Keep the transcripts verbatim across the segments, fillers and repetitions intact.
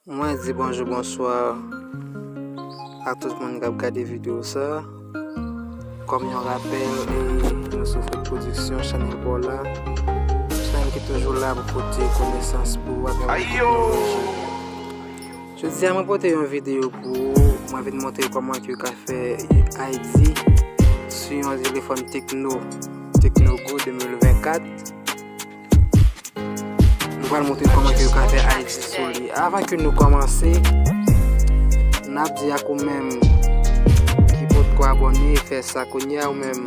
Mwen di bonjou, bonswa a tout moun k ap gade videyo sa. Kòm yon rapèl, e, nou sou Fred Production, chanèl pa w la. Chanèl ki toujou la pou pote konesans pou w atravè teknoloji. Jodi a, mwen pote yon videyo pou ou. Mwen vin montre kòman ke w ka fè I D sou yon telefòn Tecno, Tecno Go de mil vennkat. Nou pral montre kòman ke w ka fè I D sou li. Avan ke nou kòmanse, n ap di ak ou menm ki potko abòne, fè sa kounye a. Ou menm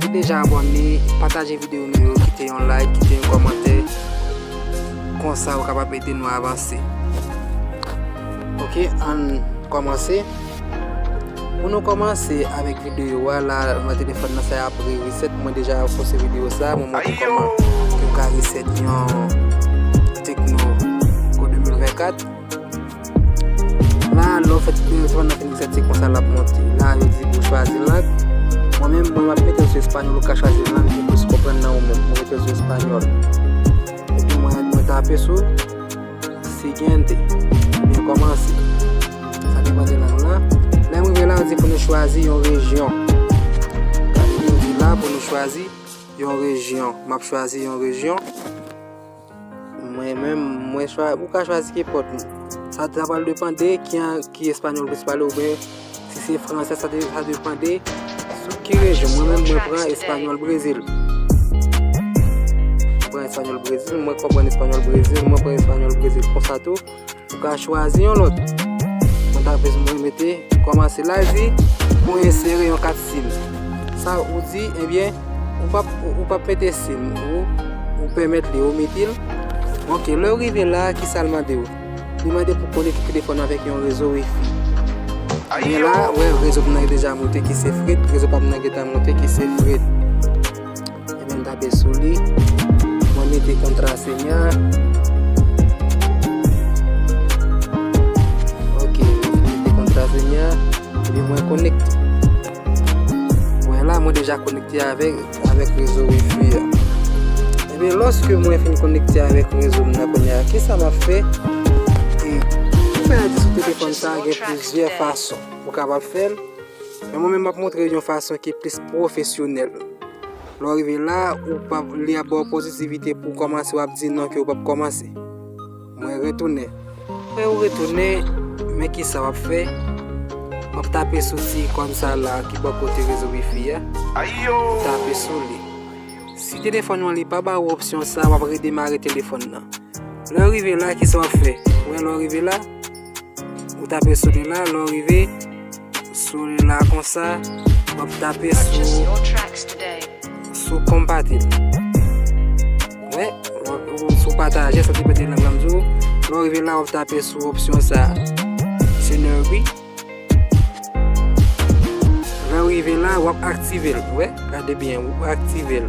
ki deja abòne, pataje videyo nou yo, kite yon like, kite yon kòmantè. Konsa ou kapab ede nou avanse. Ok, ann kòmanse. Pou nou kòmanse avèk videyo a la, mwen telefòn nan sa apre reset, mwen deja poste videyo sa, mwen montre kòman ke w ka reset yon Tecno Go de mil vennkat. La, lè w fè telefòn nan fin reset, se konsa l ap monte. La, yo di pou chwazi lang. Mwen menm, mwen m ap mete l sou espanyòl, ou ka chwazi lang ou plis konprann nan ou menm. Mwen mete l sou espanyòl. Epi mwen, mwen tape sou siguiente. Ebyen kòmanse. Sa depann de lang lan. Lè m rive la, yo di pou nou chwazi yon rejyon. Gade, yo di la pou nou chwazi yon rejyon. M ap chwazi yon rejyon. Mwen menm, mwen chwa-, ou ka chwazi kenpòt. Sa, sa pral depann de ki an, ki espanyòl plis pale oubyen si se fransè, sa de-, sa depann de sou ki rejyon. Mwen menm, mwen pran espanyòl Brezil. Mwen pran espanyòl Brezil, mwen konprann espanyòl Brezil, mwen pran espanyòl Brezil konsa tou. Ou ka chwazi yon lòt. Mwen ta bezwen mwen mete kòmanse la, di pou ensere yon kat sim. Sa ou di, ebyen, ou p ap, ou p ap mete sim, ou, ou pèmèt li omiti l. Ok, lè w rive la, ki sa l mande w? Li mande pou konekte telefòn avèk yon rezo wifi. Men la, wè, rezo m nan deja monte ki se Fred, rezo pa m nan gentan monte ki se Fred. Ebyen, m tape sou li. Mwen mete kontrasenya. Ok, mwen mete kontrasenya. Ebyen, mwen konekte. Wè la, mwen deja konekte avèk, avèk rezo wifi a. Ebyen, lòske mwen fin konekte avèk rezo m nan kounye a, kisa m ap fè? E, pou fè I D sou telefòn sa, gen plizyè fason ou kapab fè l. Men mwen menm, m ap montre yon fason ki plis pwofesyonèl. Lè w rive la, ou pa, li ap ba w pozitivite pou w kòmanse, w ap di non ke w p ap kòmanse. Mwen retounen. Apre ou retounen, men kisa w ap fè? W ap tape sou ti ikòn sa la ki bò kote rezo wifi a. Ou tape sou li. Si telefòn ou an li pa ba ou opsyon sa, w ap redemare telefòn nan. Lè w rive la, kisa w ap fè? Ou wè lè w rive la, ou tape sou li la, lè w rive sou li la konsa, w ap tape sou, sou konpatil. Wè, w ap, ou sou pataje, sa depann de lang lan m di w. Lè w rive la, w ap tape sou opsyon sa. Synergie. Lè w rive la, w ap aktive l. Wè, gade byen, w aktive l.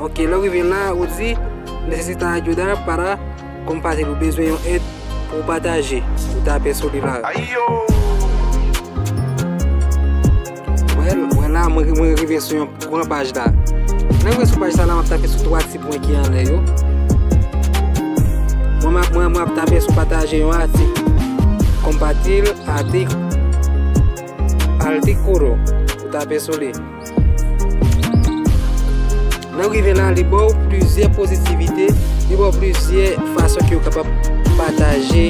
Ok, lè w rive la, ou di, "Necesita ayuda para compartir." Ou bezwen yon èd pou w pataje. Ou tape sou li la. Wè, wè la, mwen, mwen rive sou yon gran paj la. Lè m rive sou paj sa la, m ap tape sou twa ti pwen ki anlè yo. Mwen, m ap, mwen, mwen ap tape sou pataje yon atik. Compartir artic-, artículo. Ou tape sou li. Lè w rive la, li ba w plizyè pozitivite, li ba w plizyè fason ke w kapab pataje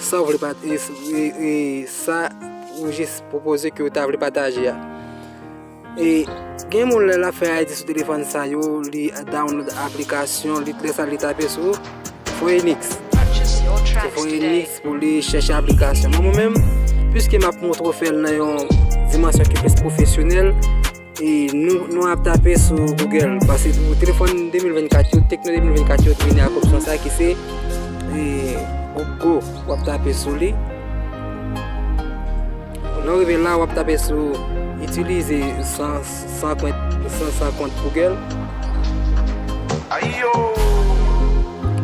sa w vle pat-, e, e, e, sa ou jis pwopoze ke w ta vle pataje a. E gen moun lè l ap fè I D sou telefòn sa yo, li download aplikasyon, li lè sa li tape sou Phoenix. Sou Phoenix pou li chèche aplikasyon. Men mwen menm, piske m ap montre w fè l nan yon dimansyon ki plis pwofesyonèl, e nou, nou ap tape sou Google. Paske pou telefòn de mil vennkat yo, Tecno de mil vennkat yo vini ak opsyon sa ki se, e, Go. W ap tape sou li. Lè w rive la, w ap tape sou itilize san, san kont, san, san kont Google. W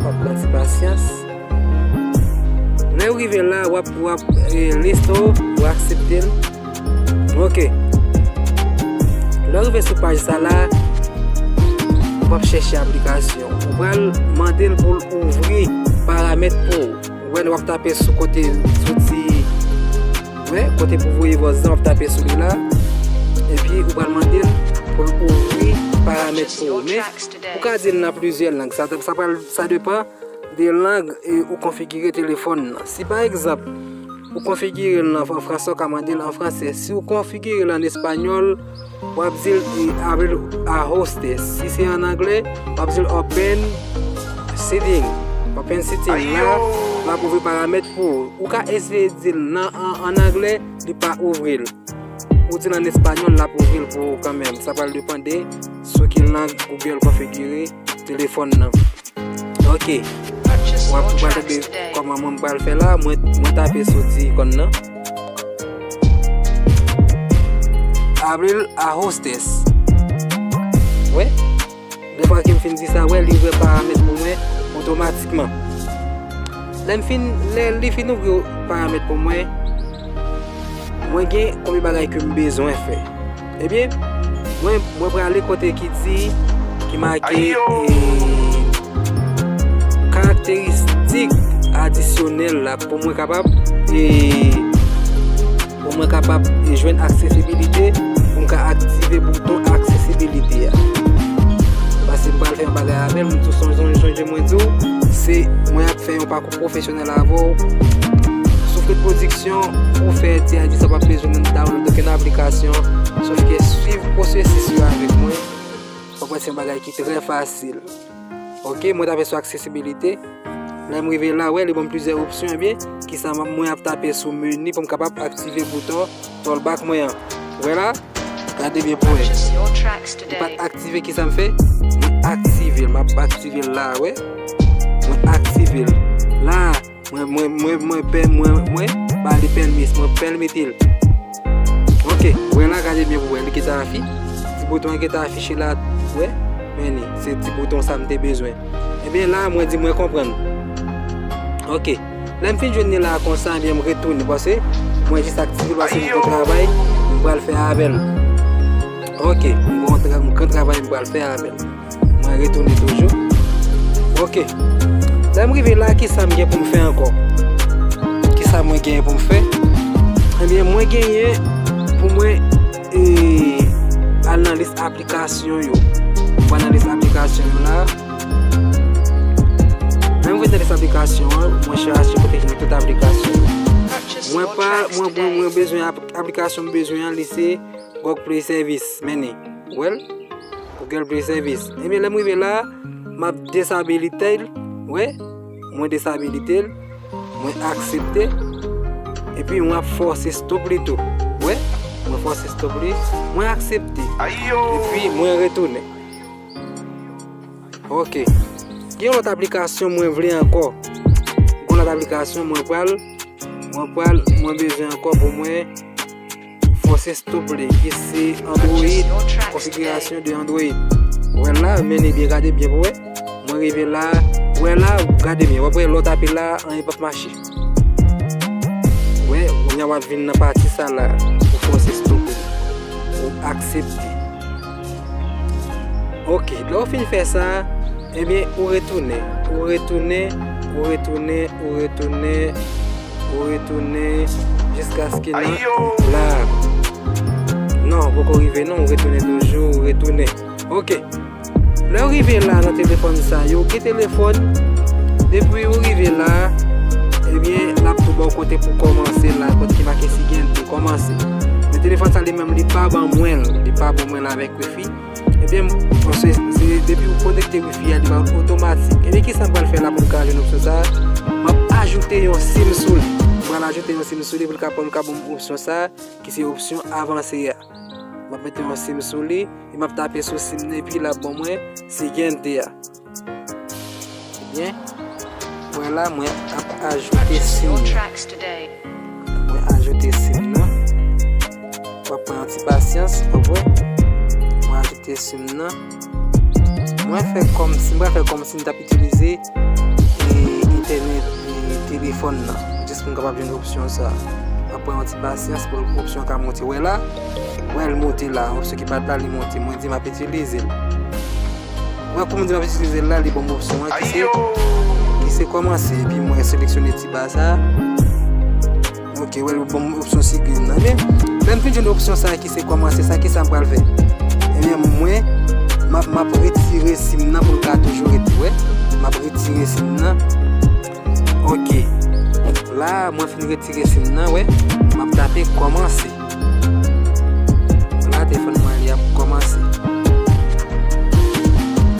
ap pran ti pasyans. Lè w rive la, w ap, w ap, e, liste w, w aksepte l. Ok. Lè w rive sou paj sa la, w ap chèche aplikasyon. Ou pral mande l pou l ouvri. paramèt pou ou. Ou wè, w ap tape sou kote, sou ti, wè, kote pou voye vòs lan, w ap tape sou li la. Epi, ou pral mande l pou l ouvri paramèt pou ou. Men, ou ka di l nan plizyè lang. Sa, sa pral, sa depann de lang, e, ou konfigire telefòn nan. Si, pa egzanp, ou konfigire l nan, an fransè, ou ka mande l an fransè. Si ou konfigire l an espanyòl, w ap di l, e, abre ajustes. Si se an anglè, w ap di l open setting. Open setting. La, l ap ouvri paramèt pou ou. Ou ka eseye di l nan, an, an anglè, li pa ouvri l. Ou di l an espanyòl, l ap ouvri l pou ou kanmenm. Sa pral depann de sou ki lang Google konfigire telefòn nan. Ok. W ap, w ap tande kòman mwen pral fè la. Mwen, mwen tape sou ti ikòn nan. Abre ajustes. Wè. Defwa ke m fin di sa, wè, li ouvè paramèt pou mwen otomatikman. Lè m fin, lè li fin ouvri paramèt pou mwen, mwen gen konbyen bagay ke m bezwen fè. Ebyen, mwen, mwen prale kote ki di, ki make, e, karakteristik adisyonèl la pou mwen kapab, e, pou mwen kapab, e, jwenn aksesibilite, pou m ka aktive bouton aksesibilite a. Paske m pral fè yon bagay avè l, m tou sonje, sonje mwen di w, se mwen ap fè yon pakou pwofesyonèl avè w. Sof ke pwodiksyon ou fè, ti a di sa w p ap bezwen download okenn aplikasyon, sof ke swiv pwosesis yo avèk mwen, w ap wè se yon bagay ki trè fasil. Ok, mwen tape sou aksesibilite. Lè m rive la, wè, li ban m plizyè opsyon, ebyen, kisa m, mwen ap tape sou meni pou m kapab aktive bouton talkback mwen an. Wè la, gade byen pou wè. Li pa t aktive, kisa m fè? Mwen aktive l, m ap aktive l la, wè. Mwen aktive l. La, mwen, mwen, mwen, mwen, pè-, mwen, mwen, ba li pèmis, mwen pèmete l. Ok, wè la, gade byen pou wè, li gentan afi-, ti bouton an gentan afiche la, wè, men li, se ti bouton sa m te bezwen. Ebyen, la, mwen di mwen konprann. Ok, lè m fin jwenn li la konsa, ebyen, m retounen, paske mwen jis aktive l, paske m gon travay, m pral fè avè l. Ok, m gon tra-, m gon travay, m pral fè avè l. Mwen retounen toujou. Ok. Lè m rive la, kisa m gen pou m fè ankò? Kisa mwen genyen pou m fè? Ebyen, mwen genyen pou mwen, e, al nan lis aplikasyon yo. Mwen nan lis aplikasyon yo la. Lè m vin nan lis aplikasyon an, mwen chache kote ki gen tout aplikasyon yo. Mwen pa, mwen, mwen, mwen bezwen ap-, aplikasyon m bezwen an, li se Google Play Service. Men li. Wè l? Google Play Service. Ebyen, lè m rive la, m ap desabilite l. Wè? Mwen desabilite l. Mwen aksepte. Epi, mwen ap fòse stop li tou. Wè? Mwen fòse stop li. Mwen aksepte. Epi, mwen retounen. Ok. Gen yon lòt aplikasyon mwen vle ankò. Gen yon lòt aplikasyon mwen pral, mwen pral, mwen bezwen ankò pou mwen fòse stop li, ki se Android, konfigirasyon de Android. Wè la, men li byen, gade byen pou wè. Mwen rive la, wè la, gade byen. W ap wè lè w tape la, anyen p ap mache. Wè, kounye a w ap vin nan pati sa la, ou fòse stop li. Ou aksepte. Ok, lè w fin fè sa, ebyen, ou retounen. Ou retounen, ou retounen, ou retounen, ou retounen, jiskaske nan la. Non, poko rive non, ou retounen toujou, ou retounen. Ok. Lè w rive la nan telefòn sa yo, gen telefòn, depi ou rive la, ebyen, l ap tou ba w kote pou kòmanse la, kote ki make siguiente, kòmanse. Men telefòn sa li menm, li pa ban mwen l, li pa ban mwen l avèk wifi. Ebyen, m, se, se, depi ou konekte wifi a, li ba w otomatik. Ebyen, kisa m pral fè la pou m ka jwenn opsyon sa a? M ap ajoute yon sim sou li. M pral ajoute yon sim sou li pou l ka, pou l ka ban m opsyon sa a, ki se opsyon avanse a. M ap mete yon sim sou li, e m ap tape sou sim nan, epi l ap ban mwen siguiente a. Ebyen, wè la, mwen ap ajoute sim nan. Mwen ajoute sim nan. W ap pran yon ti pasyans, w ap wè. Mwen ajoute sim nan. Mwen fè kòmsi, mwen fè kòmsi m t ap itilize, e, entènèt, e, telefòn nan. Jis pou m kapab jwenn opsyon sa a. M ap pran yon ti pasyans pou opsyon ka monte. Wè la, wè l monte la. Opsyon ki pa t la, li monte. Mwen di m ap itilize l. Wè, kou m di m ap itilize l la, li ban m opsyon an ki se, ki Te kòmanse, epi mwen seleksyone ti ba sa. Ok, wè l ban m opsyon si grenn nan. Ebyen, lè m fin jwenn opsyon sa ki se kòmanse, sa ki sa m pral fè? Ebyen, mwen, m ap, m ap retire sim nan pou l ka toujou rete, wè. M ap retire sim nan. Ok. La, mwen fin retire sim nan, wè. M ap tape kòmanse. La, telefòn mwen li ap kòmanse.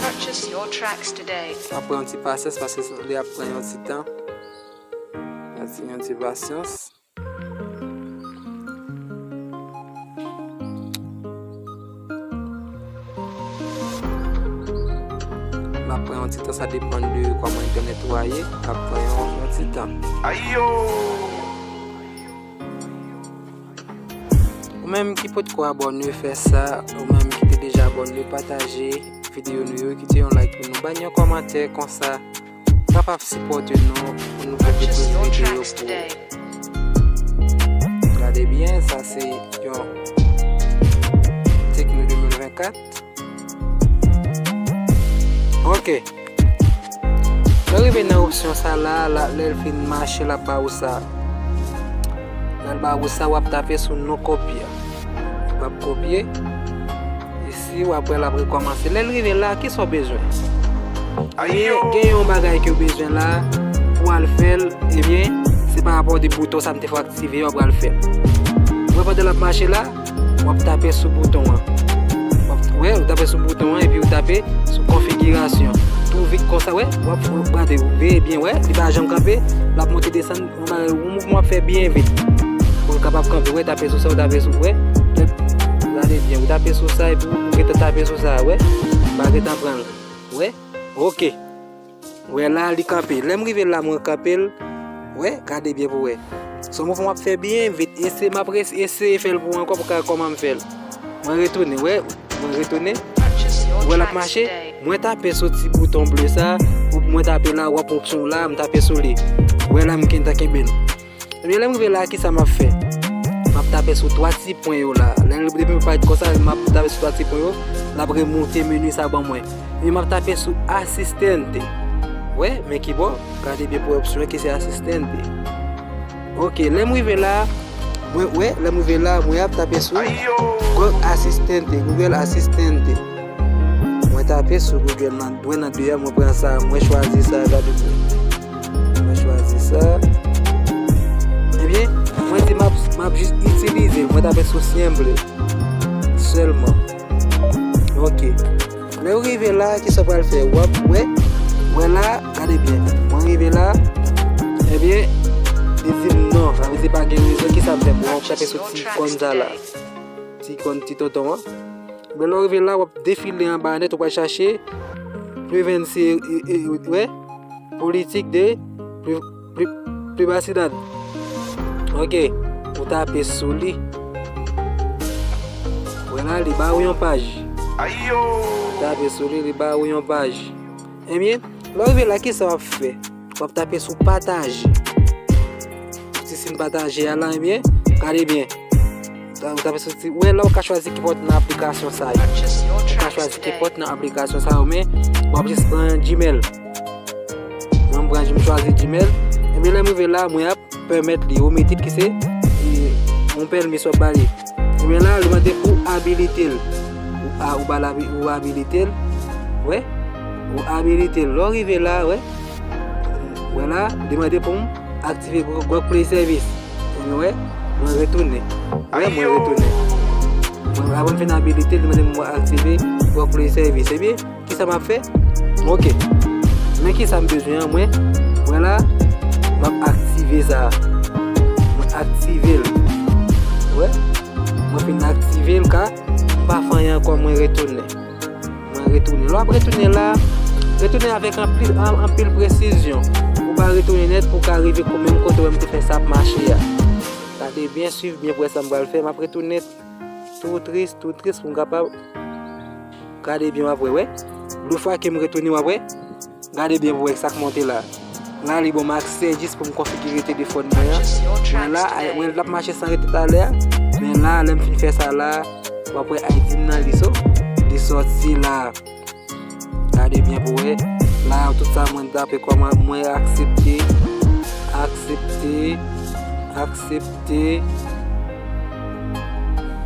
Purchase your tracks today. M ap pran yon ti pasyans paske li ap pran yon ti tan. Yon ti, yon ti pasyans. L ap pran yon ti tan, sa depann de kòman entènèt ou a ye. L ap pran yon, yon ti tan. Ayo! Ou menm ki potko abòne, fè sa. Ou menm ki te deja abòne, pataje videyo nou yo, kite yon like pou nou, ban yon kòmantè, konsa kapab sipòte nou pou nou fè plis videyo pou ou. Gade byen, sa se yon Tecno de mil vennkat. Ok. Lè w rive nan opsyon sa la, la, lè l fin mache, l ap ba ou sa. Lè l ba ou sa, w ap tape sou non kopye a. W ap kopye. Isi, w ap wè l ap rekòmanse. Lè l rive la, kisa w bezwen? Gen, gen yon bagay ke w bezwen la, pou w al fè l, ebyen, se pa rapò de bouton sa m te fè w aktive, w ap pral fè l. Ou wè pandan l ap mache la, w ap tape sou bouton an. W ap, wè, ou tape sou bouton an, epi ou tape sou konfigirasyon. Tou vit konsa, wè, w ap, w ap gade, ou veye byen, wè, li pa janm kanpe, l ap monte desann, yon bagay, yon mouvman w ap fè byen vit. Pou l kapab kanpe, wè, tape sou sa, ou tape sou, wè. Gade byen, ou tape sou sa, epi ou gentan tape sou sa, wè. Pa gentan pran l, wè. Ok. Wè la, li kanpe. Lè m rive la, mwen kanpe l. Wè, gade byen pou wè. Se yon mouvman m ap fè byen vit. Eseye, m ap res-, eseye fè l pou ou ankò pou ka kòman m fè l. Mwen retounen, wè. Mwen retounen. Wè l ap mache. Mwen tape sou ti bouton ble sa. Ou mwen tape la, w ap opsyon la, m tape sou li. Wè la, m gentan kenbe l. Ebyen, lè m rive la, kisa m ap fè? M ap tape sou twa ti pwen yo la. Lè l depi m parèt konsa, m ap tape sou twa ti pwen yo, l ap remonte meni sa ban mwen. Ebyen, m ap tape sou asistente. Wè, men kibò, gade byen pou opsyon ki se asistente. Ok, lè m rive la, mwen, wè, lè m rive la, mwen ap tape sou Google Asistente, Google Asistente. Mwen tape sou Google nan, mwen nan de a, mwen pran sa, mwen chwazi sa, gade pou. Mwen chwazi sa. Ebyen, mwen di m ap, m ap jis itilize l. Mwen tape sou siempre sèlman. Ok. Lè w rive la, kisa w pral fè? W ap wè. Wè la, gade byen. Mwen rive la. Ebyen, li di m non. Sa vle di pa gen rezon. Kisa m fè? Mwen tape sou ti ikòn sa la. Ti ikòn ti tonton an. Men lè w rive la, w ap defile anba nèt, ou pral chache Privacy, e, e, e, wè, politik de pri-, pri-, privacidad. Ok, ou tape sou li. Wè la, li ba ou yon paj. Ou tape sou li, li ba ou yon paj. Ebyen, lè w rive la, kisa w ap fè? W ap tape sou pataje. Ti siy pataje a la, ebyen, gade byen. Ou tape sou ti, wè la, ou ka chwazi ki pòt nan aplikasyon sa yo. Ou ka chwazi ki pòt nan aplikasyon sa yo, men w ap jis pran Gmail. Mwen, m pran, m chwazi Gmail. Ebyen, lè m rive la, mwen ap pèmèt li, ou mete ki se, e, yon pèmi sou ap ba li. Ebyen la, li mande pou abilite l. Ou a, ou ba l abi-, ou abilite l. Wè? Ou abilite l. Lè w rive la, wè? Wè la, li mande pou m aktive Go-, Google Play Service. Ou wè? Mwen retounen. Wè, mwen retounen. Mwen, avan m fin abilite l, li mande m mwen aktive Google Play Service. Ebyen, kisa m ap fè? Ok. Men kisa m bezwen an, mwen? Wè la, m ap aktive sa. Mwen aktive l. Wè? Mwen fin aktive l, ka, m pa fè anyen ankò, mwen retounen. Mwen retounen. Lè w ap retounen la, retounen avèk anpil, an-, anpil presizyon. Ou pa retounen nèt pou w ka rive kou menm kote w wè m te fè sa ap mache a. Gade byen, swiv byen pou wè sa m pral fè. M ap retounen tou tris, tou tris pou m kapab gade byen, w ap wè, wè. Yon fwa ke m retounen, w ap wè. Gade byen pou wè sa k monte la. La, li ban m aksè jis pou m konfigire telefòn mwen an. Mwen la, ay, mwen l ap mache san rete talè a. Men la, lè m fin fè sa la, w ap wè I D m nan, li so-, li sòti la. Gade byen pou wè. La, tout sa mwen tape kòman, mwen aksepte, aksepte, aksepte.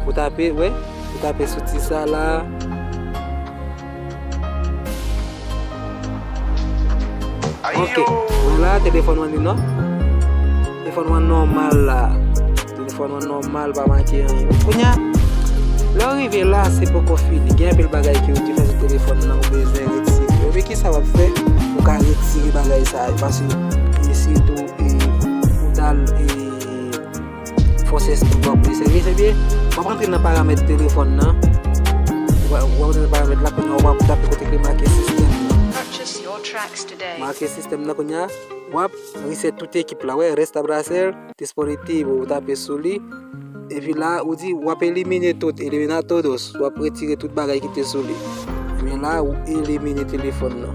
Ou tape, wè, ou tape sou ti sa la. Ok, mwen la, telefòn mwen li non. Telefòn mwen nòmal la. Telefòn mwen nòmal, pa manke anyen. Kounye a, lè w rive la, se poko fini. Gen anpil bagay ke ou te fè sou telefòn nan, ou bezwen retire. Ebyen, kisa w ap fè? Ou ka retire bagay sa yo, paske, e, sitou, e, ou t al, e, fòse espri w ap retire. Ebyen, w ap rantre nan paramèt telefòn nan. W ap, w ap rantre nan paramèt la, kounye a, w ap tape kote ki make sistèm nan. Purchase your tracks today. Make sistèm nan, kounye a, w ap reset tout ekip la, wè, restablesar, disponible, ou tape sou li. Epi la, ou di, w ap elimine tout, eliminar todos. W ap retire tout bagay ki te sou li. Ebyen la, ou elimine telefòn nan.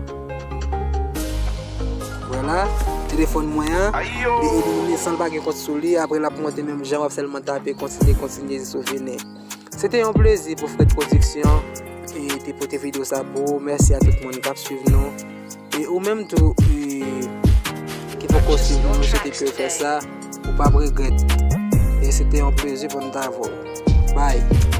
Vwala, telefòn mwen an, li elimine san l pa gen kont sou li. Apre, l ap monte menm jan, w ap sèlman tape kontinye, kontinye, jis ou fini. Se te yon plezi pou Fred Production, e, te pote videyo sa pou ou. Mèsi a tout moun k ap swiv nou. E ou menm tou, e, ki poko swiv nou, nou swete ke w fè sa, ou p ap regrèt. E se te yon plezi pou m t avè w. Bye.